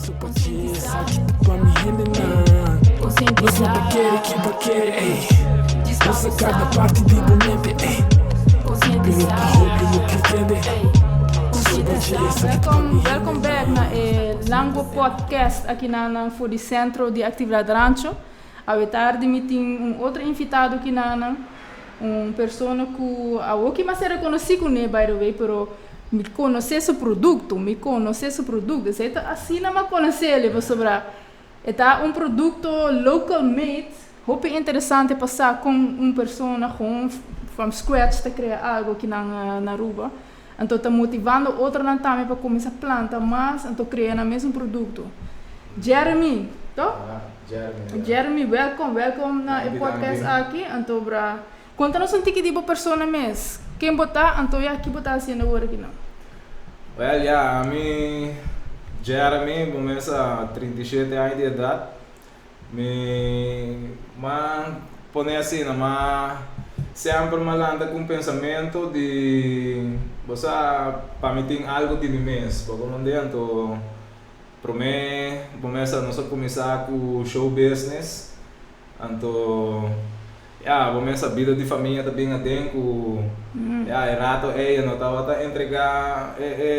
Pa mi hendenan. Nos no ta kere ki bo kere, ey. Nos a kada parti di bo mente, ey. Pero pa hopi bo ke tende. Welkom, welkom back na e Lango Podcast aki na nan for di Centro di Actividad Rancho. Awe tardi mi tin un otro invitado aki na nan, un persona cu awoki mas a reconoci cu ne by the way, pero mi conoce su producto, mi conoce su producto. Esey ta asina mi a conocele pasobra e ta un producto local made. Hopi interesante pa sa con un persona gewoon from scratch ta crea algo aki nan na Aruba. Anto ta motivando otronan tambe pa cuminsa planta mas anto crea nan mesun producto. Jeremy, to? Jeremy, ja. Jeremy, welcome, welcome na e Danki, podcast danki. aki. Anto bra, conta nos un tiki di bo persona mes. Ken bo ta, anto ya ki bo ta haciendo awor aki nan? Well, ja, ami Jeremy, bo mes a 37 aña di edad. Mi m'a pone asina, m'a semper m'a lanta ku un pensamentu di bo sa pa mi tin algu di mi mes. Bo komprendé? Anto promé bo mes a nos a kuminsá ku show business, anto ya bo mes a bida di famia ta bin aden ku ya e rato ei no tabata entregá e e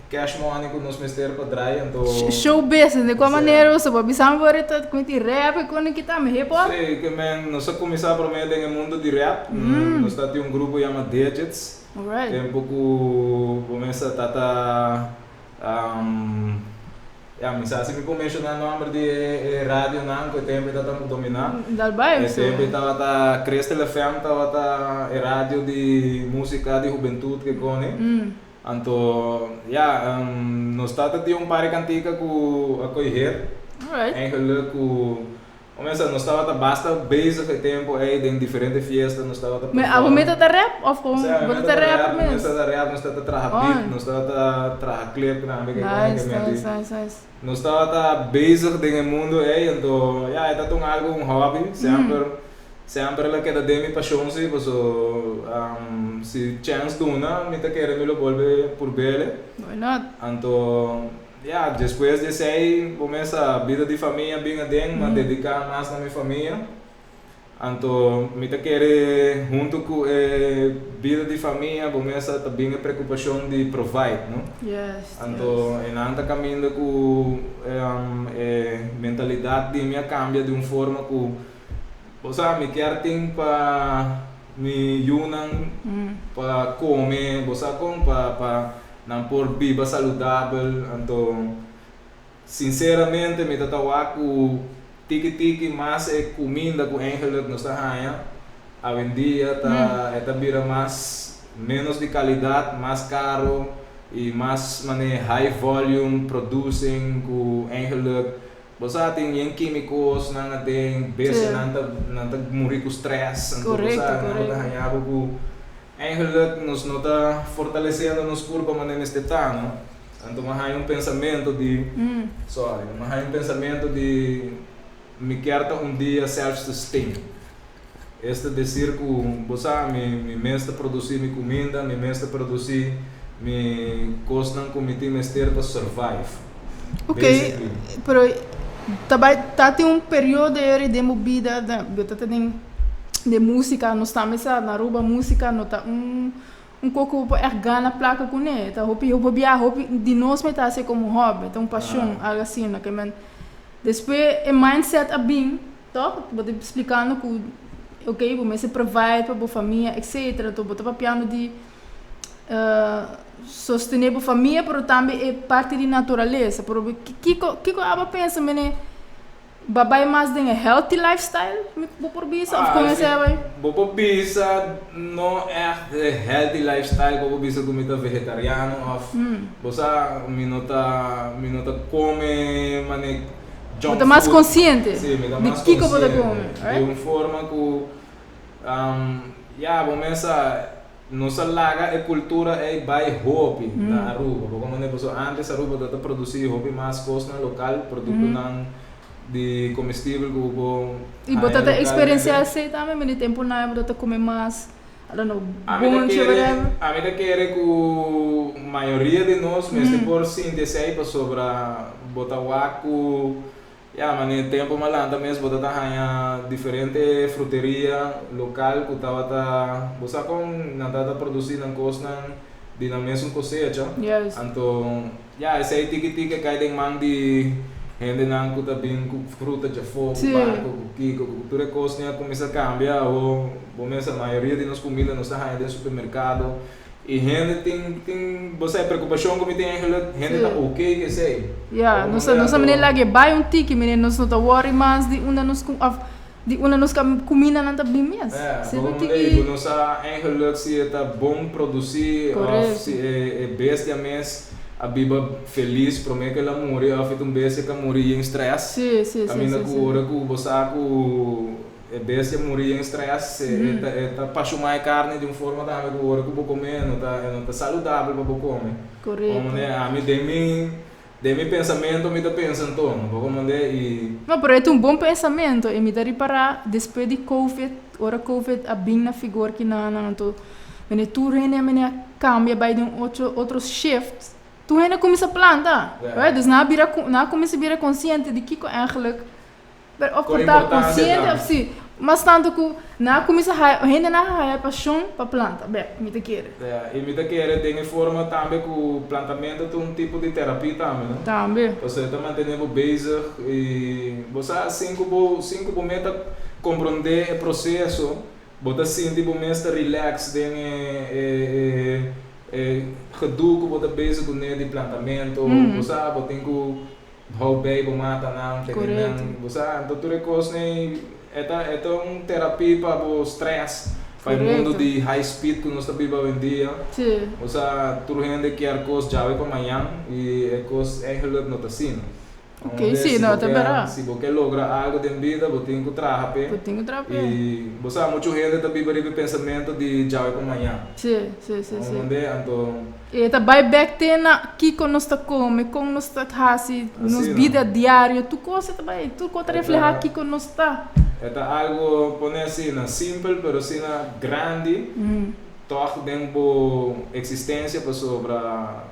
cash money ku nos mester pa drai anto. Show business di kua manera boso por bisa mi por ta ku tin rap e koni kita mi hip hop? Sí, ke men nos a kuminsá promé den e mundo di rap, nos ta tin un grupo yama Digits, tempu ku bo mes a tata. Ya, mi sa si mi por menshoná nòmber di e radionan ku e tempu e tabata dominá. Dal bai, E tempu e tabata Crystal FM tabata e radio di músika di hubentut ke koni. Anto, ya, nos tabata tin un par di kantika ku a koe hit. Eigenlijk ku. O mester, nos tabata basta bezig e tempo ei den diferente fiesta, nos tabata Me abo perform. meta ta rap of con Sí, ami bo ta meta ta rapper rap, mi mes? mester ta rap, nos tabata traha beat, On. nos tabata traha clip tambe ke kone Nice, ke menti. nice, nice, nice. Nos tabata bezig den e mundo ei, anto ya e tabata un algo un hobby, semper semper el a keda den mi pasion si, paso si chance duna mi ta kere mi lo bolbe purbele. Why not? Anto Ya, despues di esei bo mes a bida di famia bin aden, m'a dedica mas na mi famia. Anto mi ta kere hunto cu e bida di famia bo mes a ta bin e preocupacion di provide, no? Anto enan ta caminda cu e mentalidad di mi a cambia di un forma cu, bo sa, mi kier tin pa mi yunan pa come, bo sa con, pa pa. Nan por biba saludabel, anto sinceramente mi ta ta wak ku tiki tiki mas e kuminda ku eigenlijk nos ta haña awendia ta e ta bira mas menos di kalidat, mas karo i mas mane high volume producing ku eigenlijk bo sa tin yen kimikos nan aden, bes nan ta nan ta muri ku stress, anto bo sa nan bo ta haña bo ku. Eigenlijk nos no ta fortaleciendo nos curpa manera mester ta, no? Anto mi a haña un pensamento di, sorry, mi a haña un pensamento di mi kier ta un dia self-sustained. Es ta decir cu, bo sa, mi mi mes ta produci mi cuminda, mi mes ta produci mi cosnan cu mi tin mester pa survive. Ok, Basically. pero ta bay ta tin un periodo eri den bo bida, bo ta ta den. Den músika nos tambe sa na Aruba músika no ta un un kos ku bo por ègt gana plaka kuné. Ta hopi hopi bia hopi di nos mester hasi komo hòbi, ta un pashon algu asina. Ke men despues e mindset a bin tòg, bo ta splikando ku oke bo mester provide pa bo famia etcetera, anto bo ta papiando di sostené bo famia pero tambe e parti di naturalesa. Pero kiko kiko abo pensa mene? Ba bai mas den e healthy lifestyle, mi bo por bisa of con esey a bai? Bo por bisa no echt e healthy lifestyle, bo por bisa cu mi ta vegetariano of bo sa mi no ta mi no ta come mane junk food. Bo ta mas consciente Si, mi ta di mas kico bo ta consciente come, right? Di un forma cu ya bo mes a Nos a laga e cultura ey bay hopi na Aruba. Bo comprende? Pasobra antes Aruba ta ta produci hopi mas cosnan local, productonan di comestibel cu bo Y bo haya ta ta localmente. experiencia esey tambe? Mende temponan bo ta ta come mas. I don't know, Ami ta bonchi, kere, whatever. ami ta kere ku mayoria di nos mester por sinti esei pasobra bo ta wak ku ya manera tempu malanta mes bo ta ta haña diferente fruteria lokal ku tabata bo sa kon nan tabata produsí nan kosnan di nan mesun kosecha. Anto ya esei tiki tiki a kai den man di hendenan ku ta bin ku fruta djafó, ku barko, ku kiko, ku tur e kosnan a kuminsá kambia awo bo mesa mayoria di nos kuminda nos ta haña den supermerkado i hende tin tin bo sa e preokupashon ku mi tin eigenlijk hende ta oké ku esei. Ya, nos ta nos ta manera lag'e bai un tiki, manera nos no ta wòri mas di unda nos ku òf di unda nos kumindanan ta bin mes. Ya, Si bo un manda tiki. bo no sa eigenlijk si e ta bon produsí òf si e bestia mes a biba felis promé ku el a muri òf e ta un bestia ku a muri yen strès. Kaminda ku ora ku bo sa ku e bestia muri yen strès e ta e ta pashumá e karni di un forma tambe ku ora ku bo kome e no ta e no ta saludabel pa bo kome. Ami den mi Den mi pensamentu mi ta pensa anto, bo komand'é i. No, pero e ta un bon pensamentu i mi ta ripará despues di covid, ora covid a bin na figor kinanan anto mene tur hende a mene a kambia bai den un otro otro shift, tur hende a kuminsá planta, right? Dus nan a bira nan a kuminsá bira konsiente di kiko eigenlijk Pero of Con por ta importancia consciente ta. of si, mas tanto cu nan a cuminsa haya, hendenan a haya pasion pa planta, bek, mi ta kere. Ja, y mi ta kere den e forma tambe cu plantamento ta un tipo di terapia tambe, no? Tambe. Pasobra e ta mantene bo bezig y bo sa sin cu bo, sin cu bo meta comprende e proceso, bo ta sinti bo mes ta relax den e, e, e, e gedoe cu bo ta bezig cune di plantamento, bo sa bo tin cu Hou bij bo mata nan, tene nan, bo sa, anto tur e kosnan ei e ta e ta un terapia pa bo stress, pa e mundo di high speed ku nos ta biba awendia. Bo sa, tur hende kier kos djawe pa mañan i e kos eigenlijk no ta asina. Ok, si, no, ta berdad. Si bo ke logra algo den bida, bo tin ku traha p'e. Bo tin ku traha p'e. I bo sa, muchu hende ta biba riba e pensamentu di djawe pa mañan. Si, si, si, si. Anto. E ta bai bek te na kiko nos ta kome, kon nos ta hasi nos bida diario, tur kos e ta bai, tur kos ta reflehá kiko nos ta. E ta algo pone asina simpel pero asina grandi tòg den bo eksistensia pasobra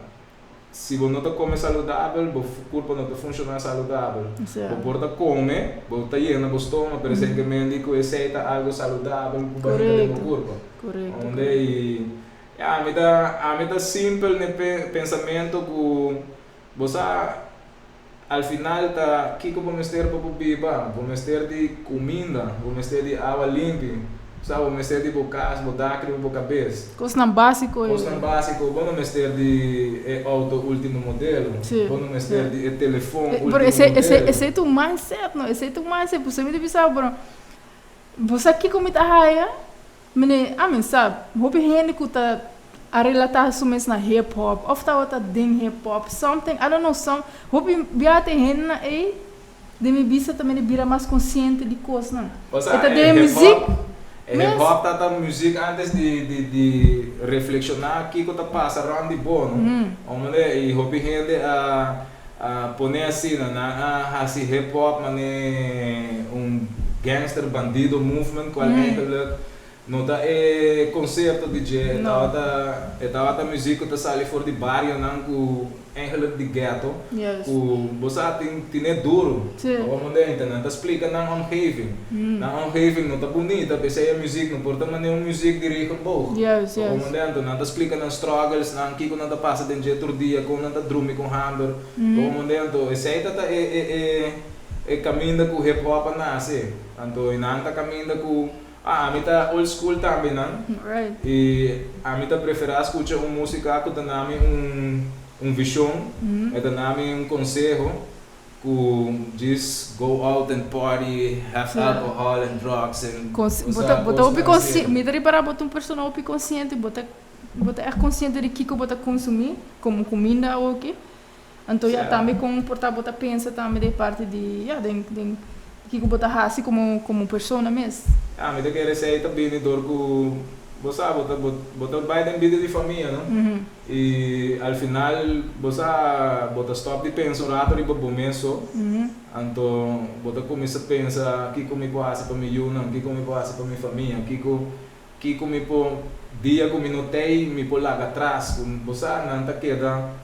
si bo no ta kome saludabel bo kurpa no ta funshoná saludabel. Bo por ta kome, bo ta yena bo stoma pero esei ke men di ku esei ta algo saludabel ku bo hinka den bo kurpa. Unda i. Ya, ami ta, ami ta simpel n'e pensamento ku bo sa al final ta kiko bo mester pa bo biba, bo mester di kuminda, bo mester di awa limpi, bo sa bo mester di bo kas, bo dak riba bo kabes. Kosnan básiko. Kosnan básiko, bo no mester di e outo último modelo, bo no mester di e telefon último Pero esei, esei, modelo. esei ta un mindset, no? Esei ta un mindset, pasobra mi ta bisa bo, bo sa kiko mi ta haya? Mene, amen sa, hopi hende ku ta a relatá su mes na hip hop òf tabata den hip hop, something, I don't know, some, hopi bia ta e hendenan ei den mi bista ta mene bira mas konsiente di kosnan. Osea, E ta e den hip muzik hop, e hip mes. hop ta ta muzik antes di di di reflekshoná kiko ta pasa rònt di bo, no? Omende, i hopi hende a a pone asina, nan a hasi hip hop mane un gangster bandido movement cual eigenlijk no ta e concepto di dje, e tabata e tabata muziek cu ta sali for di barionan cu eigenlijk di ghetto cu bo sa tin tine duro, bo comprende? Nan ta splica nan omgeving, nan omgeving no ta bunita p'esey e muziek no por ta mane un muziek di regenboog, bo comprende? Anto nan ta splica nan struggles nan kico nan ta pasa den dje tur dia, con nan ta drumi con hamber, bo comprende? Anto esey ta ta e e e e caminda cu hip hop a nace, anto y nan ta caminda cu Ah, ami ta old school tambe nan. Y ami ta prefera scucha un musica cu ta nami un un vision, e ta nami un conseho cu djis go out and party, have alcohol and drugs and Bo ta bo ta hopi consci, mi ta ripara bo ta un persona hopi consciente, bo ta bo ta echt consciente di kico bo ta consumi como cuminda awoki. Anto ya tambe con por ta bo ta pensa tambe den parti di ya den den kico bo ta haci como como persona mes. Ya mi ta kere esey ta bini dor cu bo sa bo ta bo ta bay den bida di famia no y al final bo sa bo ta stop di pensa un rato riba bo mes so anto bo ta cuminsa pensa kico mi por haci pa mi yunan kico mi por haci pa mi famia kico. Kiko mi por dia ku mi no tei mi por laga atras ku bo sa nan ta keda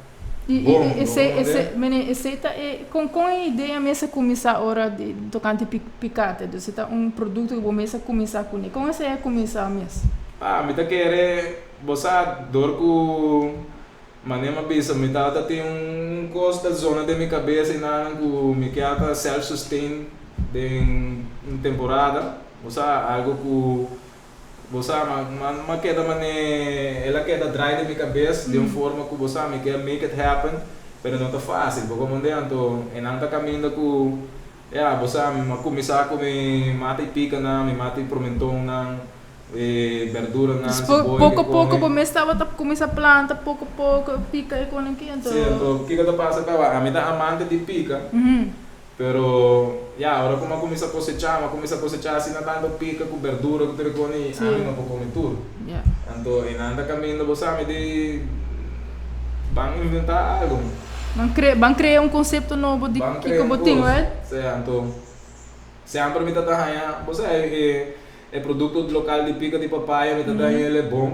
I bon i bo esei komprende? esei mene esei ta e kon kon e idea mes a kuminsá ora di tokante pi pikate dus e ta un produkto ku bo mes a kuminsá kuné kon esei a kuminsá mes? Ah mi ta kere bo sa dor ku mane mi a bisa mi tabata tin un kos ta zona den mi kabes einan ku mi ke a ta self sustain den un temporada bo sa algo ku Bo sa, ma, ma, ma keda mane, el a keda draai den mi kabes den un forma ku bo sa mi ke make it happen, pero no ta fásil. Bo komprendé? Anto e nan ta kaminda ku, ya, bo sa, mi a kuminsá ku mi mata e pikanan, mi mata e promentonnan, e berduranan, Dus siboya poko ke poko bo kome. mes tabata kuminsá planta poko poko, pika e kone aki, anto. Sí, anto kiko ta pasa tawa, ami ta amante di pika. Pero, ya, ora ku mi a kuminsá kosechá, mi a kuminsá kosechá asina tantu pika ku berdura ku tur e kos i ami no por kome tur. Anto einan ta kaminda bo sa mi di ban inventá algu. Ban krea, ban krea un konsepto nobo di Ban krea kiko un bo tin, kos. right? Sí, anto semper mi ta ta haña, bo sa e e produkto lokal di pika di papaya mi ta ta haña el e bon.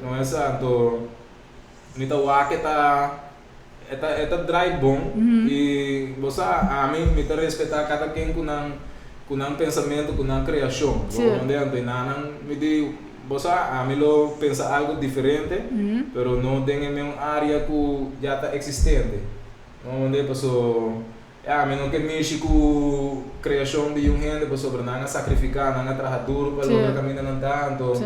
No esa, anto Mi ta wak e ta e ta e ta draai bon y bo sa ami mi ta respeta cada ken cu nan cu nan pensamento cu nan creacion bo comprende anto y nan mi di bo sa ami lo pensa algo diferente pero no den e meun area cu ya ta existente bo comprende paso ya ami no ke mishi cu creacion di un hende pasobra nan a sacrifica nan a traha duro pa logra caminda nan ta anto.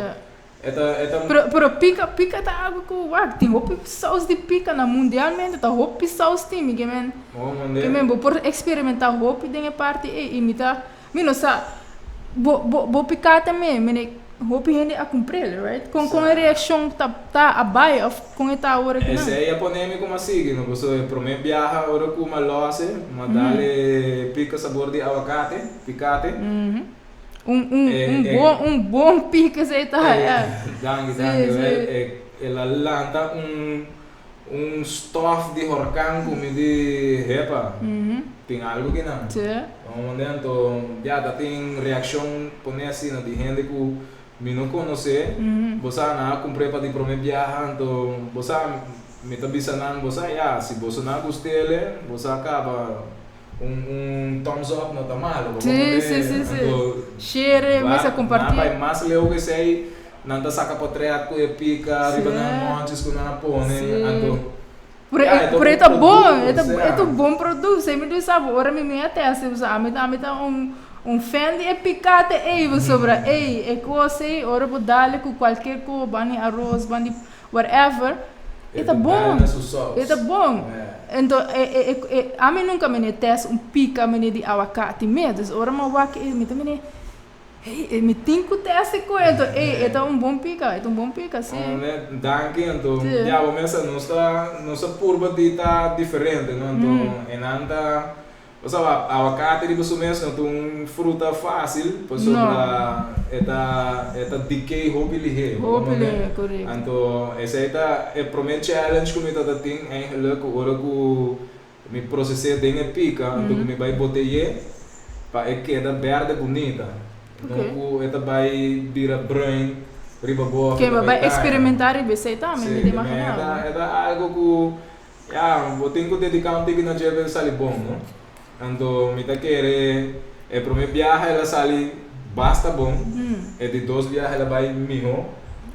E ta, e ta. Pero, pero pika, pika ta algo ku wak, tin hopi saus di pika na mundialmente ta hopi saus tin, mi ke men, Mo mande. ke men bo por experimenta hopi den e parti ei i mi ta, mi no sa, bo, bo, bo pika tambe, mene hopi hende a kumprel, right? Kon, kon e reakshon ta, ta a bai of kon e ta awor akinan? Esei a pone mi kuma sigui, no? Pasobra e prome biaha ora ku mi a lose, mi a dal e pika sabor di awakate, pikate. Un, un, un bon, un bon pik esei ta, ja. Danki, danki. Wel, el a lanta un, un stof di horkan ku mi di, hepa, tin algu kinan. Bo Anto, ya, ta tin reakshon pone asina di hende ku mi no konosé. Bo sa, nan a kumpr'é pa di promé biaha, anto bo sa, mi ta bisa nan, bo sa, ya, si boso nan gust'el, bo sa kaba. Un un thumbs up no ta malo, bo Sí, sí, sí, sí. Anto Share, mester comparti. Nan bai mas leu ku esei, nan ta saka potret ku e pika riba nan monchis ku nan a pone, anto Pero ya, e ta pero e un ta bon, produkto, e ta sea. e ta un bon produkto, esei mi ta sa bo, ora mi mi a test, pasobra ami ta ami ta un un fan di e pikate ei, pasobra ei e kos ei ora bo dal ku kualkier kos, ban di aros, ban di whatever, e ta bon, e ta bon. Ento e e e ami nunca mene test un pica mene di awakati mes, dus ora mi a wak e mi ta mene hey e mi tin cu test e coe, ento ey e ta un bon pica, e ta un bon pica si. Danki anto, ya bo mester nos ta nos ta purba di ta diferente no, anto e nan ta Pasobra awakati riba su mes no ta un fruta fásil, pasobra e ta e ta decay hopi lihé. Bo Hopi lihé, korekto. Anto esei ta e promé challenge ku mi tabata tin eigenlijk ku ora ku mi proses'é den e pika, anto ku mi bai botey'é pa e keda bèrdè bunita, no ku e ta bai bira bruin riba bo òf e Ke ta bo bai bai daña. eksperimentá riba esei tambe, mi ta Sí, imaginá. e ta algu ku Ya, bo tin ku dediká un tiki na dje pa e sali bon, no? Anto mi ta kere e promé biaha el a sali basta bon, e di dos biaha el a bai mihó.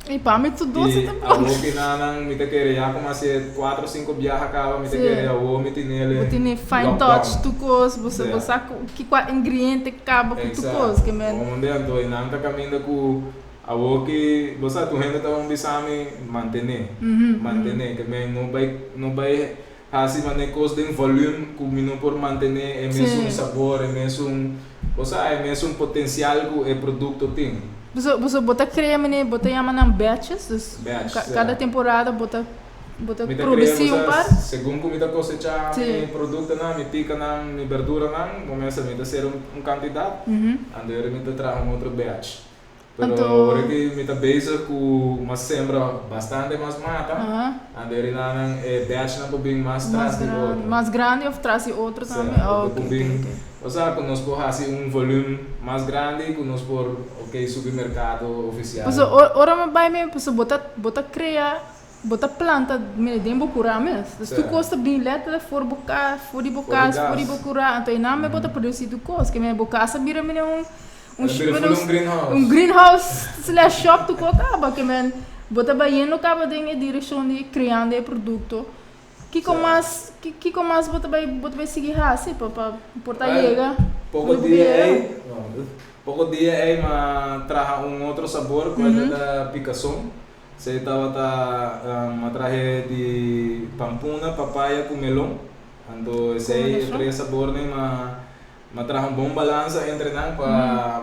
I pa mi tur dos I ta bon. awor kinanan mi ta kere ya komo hasi kuater o sinku biaha kaba, mi ta kere awor mi tinel e Bo tene fine lockdown. touch tur kos, bo sa bo sa ki kua ingrediente kaba ku tur kos, ke men. Exacto. Onde anto e nan ta kaminda ku Awor ki bo sa tur hende ta un bisa mi mantené, mantené, ke men no bai no bai hasi manera kos den volume ku mi no por mantené e mesun sabor, e mesun, bo sa, e mesun potensial ku e produkto tin. Boso boso bo ta krea manera bo ta yama nan batches, dus Batch, ka sí. kada temporada bo ta bo ta Mi ta krea, produsí bo un sa, par? segun ku mi ta kosechá mi produktonan, mi pikanan, mi berduranan, bo mester mi ta sera un kantidat, anto mi ta traha un otro batch. Pero Anto awor aki mi ta bezig ku m'a sembra bastante mas mata, anto e rinanan e batchnan por bin mas Mas tras di grandi, otro. mas grandi of tras di otro Sea, tambe? ku Ok, por ok, bin, ok. osea ku nos por hasi un volume mas grandi ku nos por ok subi merkado ofisial. Pasobra ora ora mi bai mi pasobra bo ta bo ta krea bo ta planta mira den bo kurá mes. Dus tur kos ta bin letterlijk for bo kas, for di bo For di kas, for di bo kas. kurá, anto einan mi bo ta produsi tur kos. Ke bo kas a bira mira un Un El a bira full un greenhouse. Un greenhouse slash shop tu ko kaba ke men bo ta bayendo kaba den e direkshon di kreando e produkto. Kiko mas kiko mas bo ta bai bo ta bai sigui hasi pa pa por ta yega Poko unda bo dia yega? ei poko dia ei m'a traha un otro sabor ku e ta pikason. Esei tabata m'a trahe di pampuna, papaya ku melon. Anto esei e tres sabornan m'a M'a traha un bon balansa entre nan pa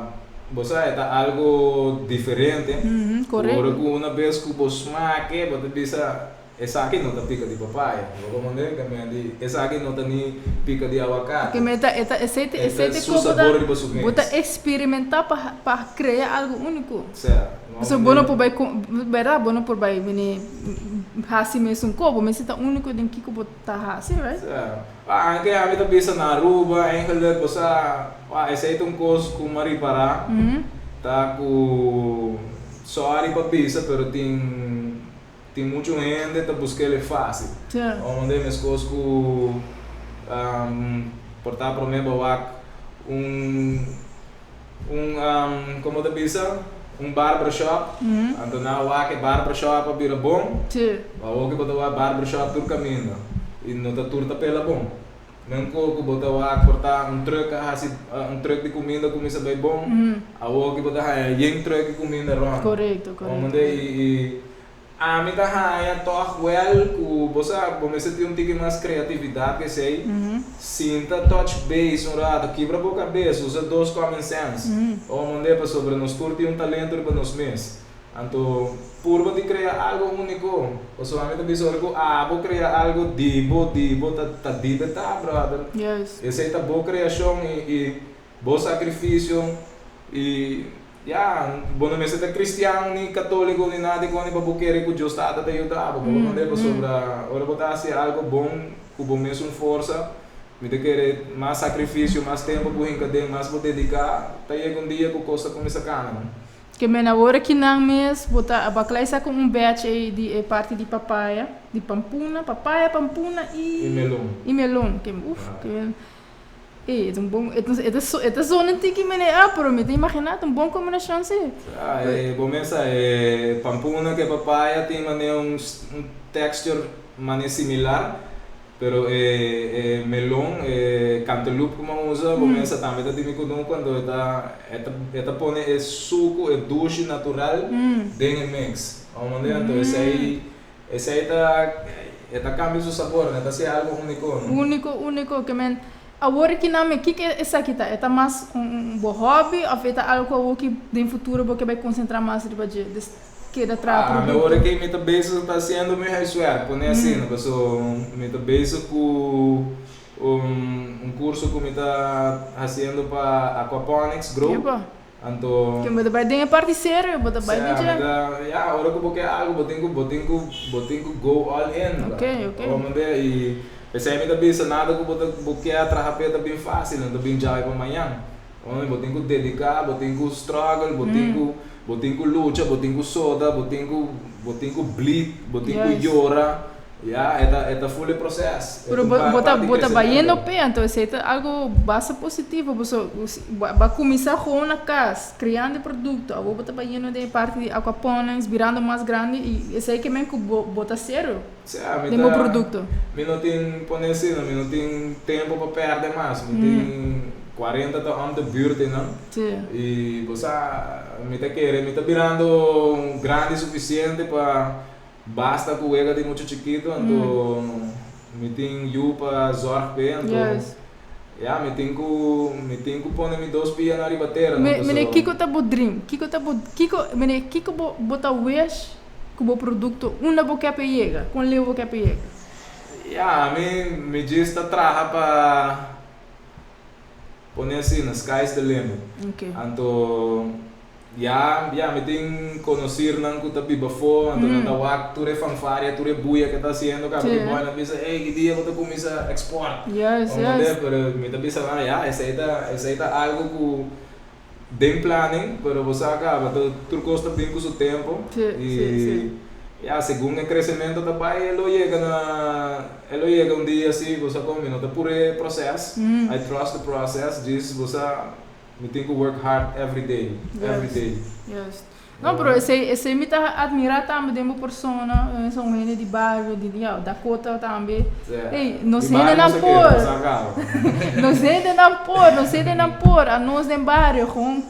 bo sa e ta algo diferente ku ora ku una bes ku bo smak'e bo ta bisa esaki no ta pika di papaya bo komprende ke men di esaki no ta ni pika di awakati Ke men ta e ta esei e esei ta ta su ku bo ta sabor riba su bo ta mes. eksperimenta pa pa krea algo uniko. Sea, no Pasobra bo no por bai bèrdat bo no por bai bini hasi mesun kos bo mester ta uniko den kiko bo ta hasi right. Sea. Anke ami ta bisa na Aruba, eigenlijk bo sa, wak, esei ta un kos ku mi a ripará, ta ku, sorry pa bisa, pero tin tin muchu hende ta busk'el e fásil. Ounde meskos ku por ta promé bo wak un un komo ta bisa, un barbershop, anto nan a wak e barbershop a bira bon, awor ku bo ta wak barbershop tur kaminda i no ta tur ta pela bon. Men ku ku bo ta wak por ta un truck a hasi un truck di kuminda kuminsa bai bon, awor ku bo ta haña yen truck di kuminda rònt. Ounde i Ami ta haña tòg wèl ku bo sa bo mester tin un tiki mas kreatividat ke esei. Sinta touch base un rato, kibra bo kabes, usa dos common sense. O mondé pasobra nos tur tin un talento riba nos mes. Anto purba di krea algo úniko. Pasobra ami ta bisa ora ku abo krea algo di bo, di bo ta ta di bo ta brother. Esei ta bo kreashon i i Bo sacrificio y ya, bo no mester ta cristian ni catolico ni nada di con pa bo kere cu Dios Tata ta yuda bo. Bo lo manda pasobra ora bo ta haci algo bon cu bo mesun forsa, mi ta kere mas sacrificio, mas tempo bo hinca den, mas bo dedica, ta yega un dia cu cos ta cuminsa cana, no? Ke men awor aki nan mes bo ta abaklai sa ku un batch ei di e parti di papaya, di pampuna, papaya, pampuna y Y melon. y melon. Ke uf, ke men. E ta un bon, e ta e ta e ta zona un tiki mene ah, pero mi ta imaginá ta un bon kombinashon si. Ah, e bo mesa e pampuna ku e papaya tin mane un un texture mane similar, pero e e melon, e cantaloupe ku mi a usa, bo mesa tambe ta di mi kunuku, anto e ta e ta e ta pone e suku, e dushi natural den e mix. Omondi anto esei Esei ta, e ta cambia su sabor, no ta hacié algo unico, no? Unico, unico, ke men awor aki nan me kiko esaki ta? E ta mas un un bo hobby of e ta algo ku awor ki den futuro bo ke bai concentra mas riba dje, des keda traha Ah, mi producto? awor aki mi ta bezig ta haciendo mi huiswerk, pone asina, paso mi ta bezig ku un un curso ku mi ta haciendo pa aquaponics grow. Epa. Anto. Ke bo ta bai den e parti serio, bo ta bai den dje. Sea, mi ta, ya, ora ku bo ke algu, bo tin ku, bo tin ku, bo tin ku go all in. Ok, ok. Bo mende, i p'esei mi ta bisa, nada ku bo ta, bo ke a traha p'e ta bin fásil, no ta bin djawe pa mañan. Bo mende, bo tin ku dediká, bo tin ku struggle, bo tin ku, bo tin ku lucha, bo tin ku soda, bo tin ku, bo tin ku bleed, bo tin ku yora. Ya, e ta, e ta full e proces. E Pero ta un bo, bo ta, parti bo ta bayendo crecemento. p'e, anto esei ta algo basta positivo, paso bo a cuminsa gewoon na cas, creando e producto, awor bo ta bayendo den e parti di aquaponics, birando mas grandi y esei ke men cu bo, bo ta serio Sea, mi den bo ta, producto. mi no tin, pone asina, mi no tin tempo pa perde mas, mi tin 40 ta om de buurt einan, Sí. y bo sa, mi ta kere, mi ta birando grandi suficiente pa Basta ku wega di muchu chikitu anto mi tin yu pa zorg p'e anto ya mi tin ku mi tin ku pone mi dos pianan riba tera no Mene paso. kiko ta bo dream? Kiko ta bo kiko mene kiko bo bo ta wish ku bo produkto unda bo ke pa e yega? Kon leu bo ke pa e yega? Ya mi mi djis ta traha pa pone asina sky is the limit anto. Ya, ya, mi tin konosínan ku ta biba afó, anto nan ta wak tur e fanfaria, tur e buya ku ta hasiendo, kaba ku boy nan bisa, "Hey, ki dia bo ta kuminsá export?" Pero mi ta bisa nan, ya, esei ta algu ku den planning, pero bo sa kaba, tur kos ta bin ku su tempu. I ya, segun e kresementu ta bai, e lo yega un dia asina, bo sa kon, no ta pura e processo. I trust the process, dus bo sa, mi tin ku work hard every day, every day. Yes. No, pero esei mi ta admirá tambe den bo persona, e un hende di bario, di, ja, Dakota tambe. Hey, nos hende nan por. Nos hende nan por, nos hende nan por. Anos den bario, gewoon,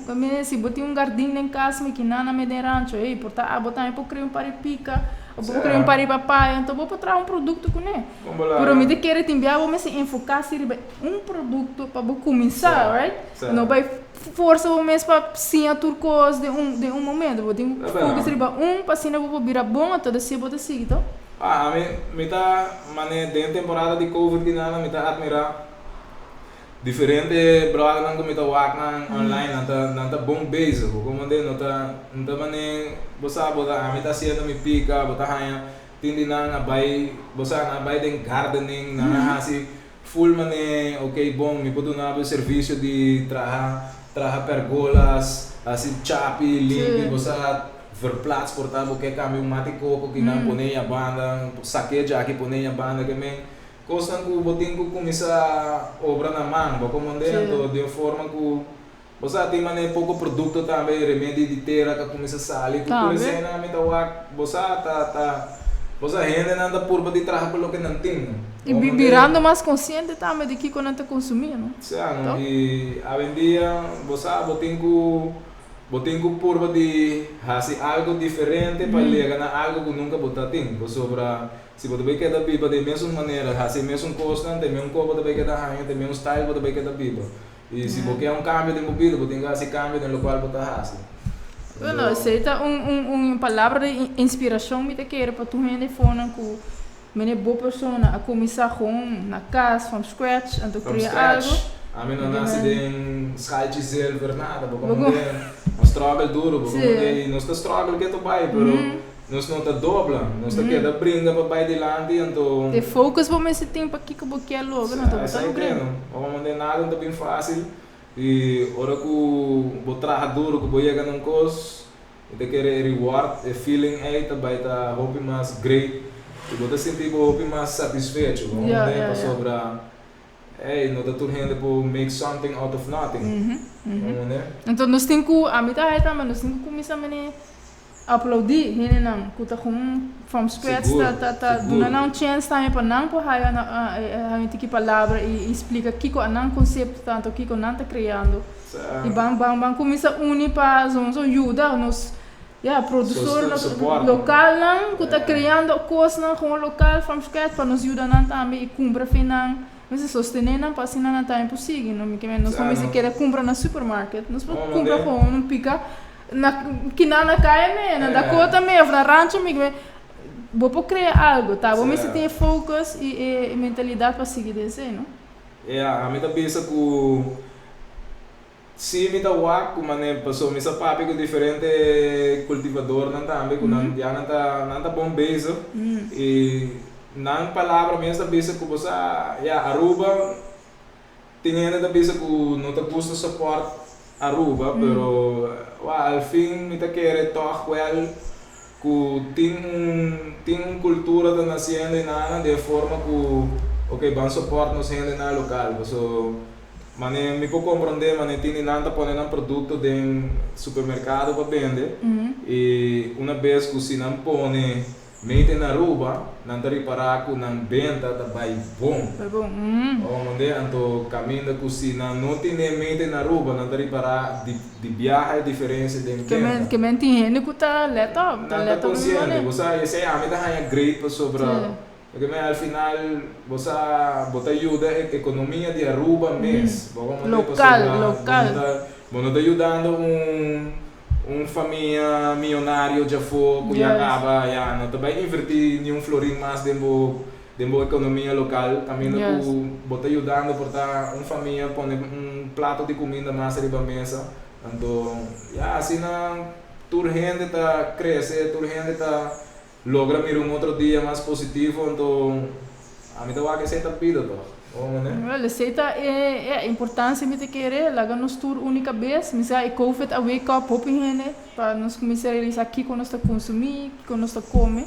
si bo tin un jardin den kas, mi kinana me den rancho, hey, por ta abo tambe por kria un par di pika, òf por kria un par di papaya, anto bo por traha un produkto kuné. Pero mi ta kere tin bia bo mester enfoká si riba un produkto pa bo kuminsá, right? No bai forsa bo mes pa siña tur kos den un momento. Bo tin focus riba un, pa asina bo por bira bon, anto despues bo ta sigui, toch? Ah, mi ta, mane, den temporada di COVID kinana, mi ta admirá diferente blognan ku mi ta wak nan online, nan ta bon bezig. Komo de no ta mane, bo sa, bo ta, ami ta hasiendo mi pika, bo ta haña, tin di nan a bai, bo sa, nan a bai den gardening, nan a hasi full mane, ok, bon, mi por duna bo servisio di traha pergolas, hasi chapi, limpi, bo sa, verplaats por ta bo ke kambia un mati koko ku nan pone na banda, sake djaki pone na banda ke men kosnan ku bo tin ku kuminsá obra na man, bo komprondé? Anto di un forma ku bo sa tin mane poko produkto tambe, remedi di tera ku kuminsá sali ku tur esei mi ta wak, bo sa, ta bo sa, hendenan ta purba di traha ku loke nan tin. I birando mas konsiente tambe di kiko nan ta konsumí, no? Sí, no? I awendia, bo sa, bo tin ku purba di hasi algu diferente pa yega na algu ku nunka bo ta tin. Pasobra si bo bai keda biba di mesun manera, hasi mesun kosnan, te mesun kos bo bai keda haña, te mesun style bo bai keda biba. I si bo ke un kambio den bo bida, bo tin ku hasi kambio den lokual bo ta hasi. Bueno, esei ta un palabra di inspirashon mi ta kere pa tur hende fonan ku mene bo persona a kuminsá gewoon na kas from scratch, anto From kria scratch. algu. Ami no nase den schaltje zilver, nada. Bo komo den un struggle duro, bo komo den nos ta struggle ketu bai, pero nos no ta dobla, nos ta keda bringa pa bai dilanti, anto Te focus bo mester tin pa kiko bo ke logra, anto bo ta Esei logr'é. No. Bo komo den nada no ta bin fásil. I ora ku bo traha duro, ku bo yega na un kos, bo ta kere reward, e feeling ei ta bai ta hopi mas great. I bo ta sinti bo hopi mas satisfecho. Bo komo pasobra, hey, no ta tur hende por make something out of nothing. Komo ne? Anto nos tin ku, ami ta haya tambe, nos tin ku kuminsá mene aplaudí hendenan ku ta gewoon from scratch ta duna nan un chance tambe pa nan por haya haya un tiki palabra i splika kiko a nan konsepto ta, anto kiko nan ta kreando. I ban kuminsá uni pa zo yuda nos, ya, productor nos Support. Lokalnan ku ta kreando kosnan gewoon lokal from scratch pa nos yuda nan tambe i kumpra fe nan. Mester sostené nan pa asina nan tambe por sigui, no? Mi ke men nos no mester keda kumpra na supermarket. Nos por kumpra gewoon un pika na kinan na kaya me, na Dakota me òf na rancho mi ke men bo por krea algu, ta? Bo mester tin e focus i e mentalidat pa sigui den esei, no? Ya, ami ta bisa ku si mi ta wak ku mane pasobra mi sa papia ku diferente kultivadornan tambe ku nan ya nan ta bon bezig i nan palabra mes ta bisa ku bo sa, ya, Aruba tin hende ta bisa ku no ta gusta support Aruba, pero wa al fin mi ta kere tòg wèl ku tin un kultura ta nasiendo einan den forma ku okay, ban support nos hendenan lokal, paso mane mi por komprondé mane tin di nan ta pone nan produkto den supermerkado pa bende i una bes ku si nan pone made in Aruba, nan ta ripará ku nan benta ta bai bon. Bai bon. Komprondé? Anto kaminda ku si nan no tene made in Aruba, nan ta ripará di biaha e diferensia den benta. Ke men tin hende ku ta let op, ta Nan ta let op konsiente, mane. Bo sa, esei ami ta haña great pasobra porque men al final bo sa bo ta yuda e ekonomia di Aruba mes. Bo komprondé? Lokal, Pasobra lokal. Bo no ta yudando un famia miyonario djafó ku ya kaba ya no ta bai invertí ni un florin mas den bo ekonomia lokal, kaminda ku bo ta yudando por ta un famia pone un plato di kuminda mas riba mesa. Anto, ya, asina tur hende ta crece, tur hende ta logra mira un otro dia mas positivo. Anto, ami ta wak esey ta bida toch. Oh, ne? Wel, esey ta e importancia mi ta kere, laga nos tur uni cabes. Mi sa e COVID a wake up hopi hende pa nos cuminsa realisa kico nos ta consumi, kico nos ta come.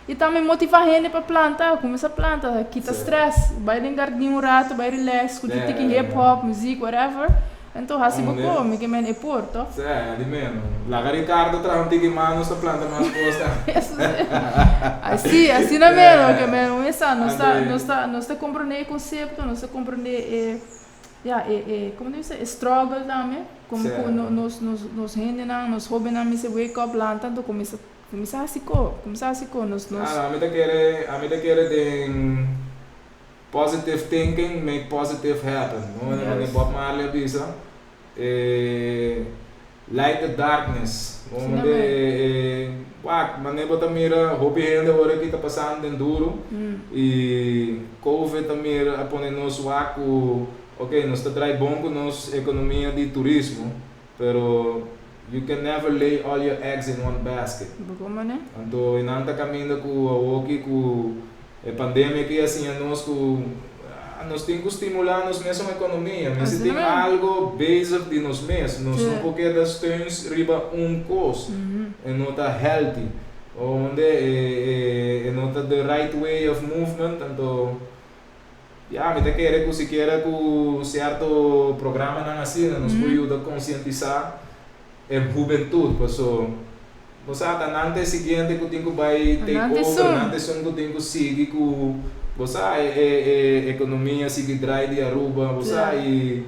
Y tambe motiva hende pa planta, cuminsa planta, kita stress, bay den gardin un rato, bay relax, scucha tiki hip hop, muziek, whatever. Anto haci bo come, ke men e por, toch? Sí, di meno. Laga Ricardo traha un tiki mas, nos ta planta mas cos tambe. Así, asina mero, ke men un esa, nos ta, nos ta, nos ta comprende e concepto, nos ta comprende e, ya, e, e, como ta bisa, e struggle tambe, como cu nos, nos, nos hendenan, nos hobennan mester wake up, lanta, anto cuminsa Kuminsá hasi ko, kuminsá hasi ko, nos, nos. Ah, ami ta kere, ami ta kere den positive thinking make positive happen. No, yes. Bob Marley a bisa, eh, light the darkness. No, sí, de, eh, wak, mane bo ta mira hopi hende ora ki ta pasando den duro. Y COVID ta mira a pone nos wak ku, ok, nos ta draai bon ku nos ekonomia di turismo, pero you can never lay all your eggs in one basket. Bo mane? Anto e nan ta caminda cu awoki cu e pandemia aki a siña nos cu nos tin cu stimula nos mesun economia. Mester tin algo bezig di nos mes. Nos no por keda steuns riba un cos. E no ta healthy. Onde e no ta the right way of movement. Anto Ya, mi ta kere ku sikiera ku sierto programanan asina nos por yuda konsientisá e hubentut, paso bo sa ta nan ta e siguiente ku tin ku bai take over, nan ta esun ku tin ku sigui ku bo sa e e ekonomia sigui drai di Aruba, bo sa i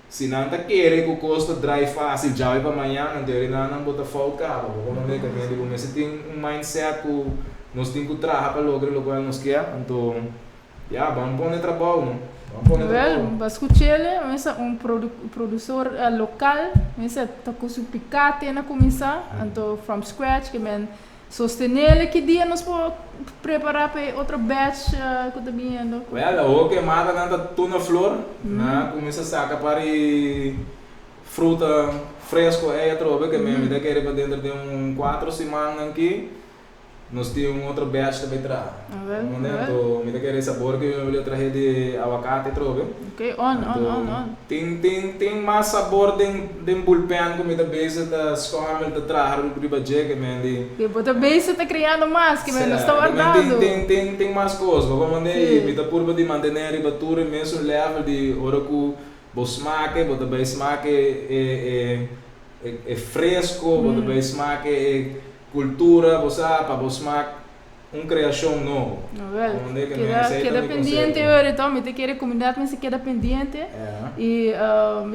si nan ta kere ku kos ta drai fásil djawe pa mañan anto eri nan nan bo ta fout kaba, bo komprende? Kaminda di bo mester tin un mindset ku nos tin ku traha pa logra lokual nos kier, anto. Ya, ban pone trabou no. Ban pone Wel, trabou. ba scuchele, mesa un productor local, mesa ta cu su picate na cuminsa, anto from scratch, ke men sostenele ki dia nos por prepara pa e otro batch cu ta biniendo. Wel, awor ke matanan ta tur na flor, nan a cuminsa saca par di fruta fresco ey atrobe, ke men mi ta kere pa dentro di un cuatro simannan aki. Nos tin un otro batch ta bay traha. Awel, Mende, awel. anto mi ta kere e sabor ku mi a trahe di awakate atrobe. Ok, on, on, Anto on, on. tin tin tin mas sabor den den bulpen ku mi ta bezig ta schommel ta traha riba dje ke men di. Ke bo ta bezig ta kreando mas, ke men no sta Sa, ke men tin wardando. tin tin tin mas kos. Bo por mande i Sí. mi ta purba di mantene riba tur e mesun level di ora ku bo smak e bo ta bay smak e e e e fresco, bo ta bay smak e e Cultura, bo sa, pa bo smaak un creacion nobo. Wel, Donde que me keda, esey ta keda mi pendiente concepto. hoor, enton mi ta kere comunidad mester keda pendiente. Ja. Y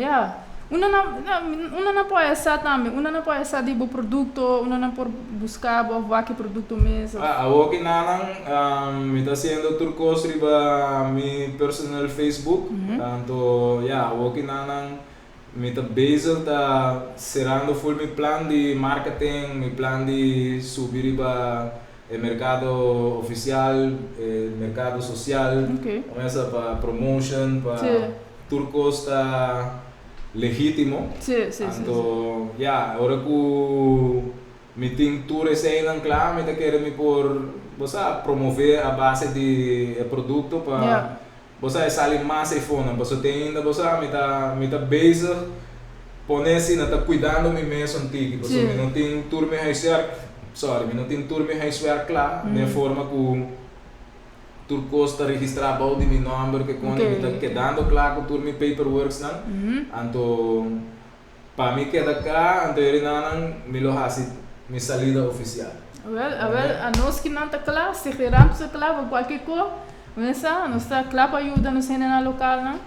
ya, unda nan, unda nan por haya sa tambe, unda nan por haya sa di bo producto, unda nan por busca bo of wak e producto mes of. Ah, awor ki nanan, mi ta haciendo tur cos riba mi personal Facebook, anto ya, awor ki nanan Mi ta bezig ta serando full mi plan di marketing, mi plan di subi riba e mercado oficial, e mercado social, mesa pa promotion, pa tur cos ta legitimo. Anto ya, ora cu mi tin tur eseinan cla, mi ta kere mi por, bo sa, promove a base di e producto pa Bo sa e sali mas eifonan paso te ainda bo sa mi ta mi ta bezig pone si na ta cuidando mi mes un tiki paso mi no tin tur mi huiswerk sorry mi no tin tur mi huiswerk cla den forma cu tur cos ta registra bao di mi nomber ke con mi ta kedando cla cu tur mi paperworks nan anto pa mi keda cla anto herinanan mi lo haci mi salida oficial. Awel, awel, anos ki nan ta kla, Stichting Ramps ta kla pa kualke ko. Mesa, nos ta kla pa yuda nos hendenan lokalnan.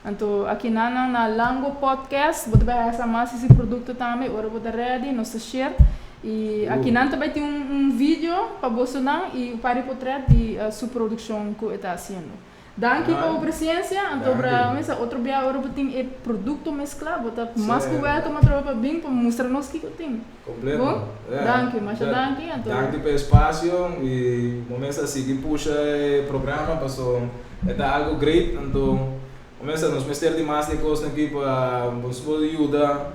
Anto aki nan nan na Lango Podcast, bo ta bai hasa mas di si produkto tambe, ora bo ta ready, nos ta share. I aki nan ta bai tin un video pa bosonan i un par di potret di su produkshon ku e ta hasiendo. Danki pa bo presencia, anto bra mesa otro bia ora bo tin e producto mescla bo ta mas cu welcome atrobe pa bin pa mustra nos kico tin. Completo. Bon? Danki, masha danki anto. Danki pa e espacio y bo mester sigui pusha e programa paso e ta algo great anto bo mester nos mester di mas di e cosnan aki pa nos por yuda.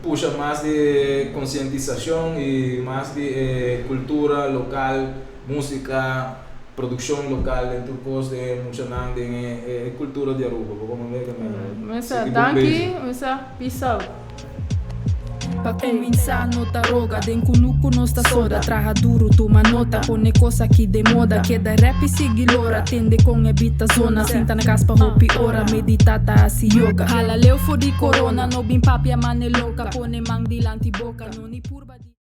Pusha mas di konsientisashon i mas di e kultura lokal, músika, produkshon lokal den tur kos den muchanan den e kultura di Aruba. Bo komprondé ke men? Mesa, danki, mesa, peace out. Pa kuminsá no ta roga. Den kunuku nos ta soda. Traha duru, tuma nota. Pone kos aki den moda. Keda rèp i sigui lora. Tende kon e bit ta zona. Sinta na kas pa hopi ora. Meditá ta hasi yoga. Hala leu for di korona. No bin papia mane loka. Pone man dilanti boka. No ni purba di.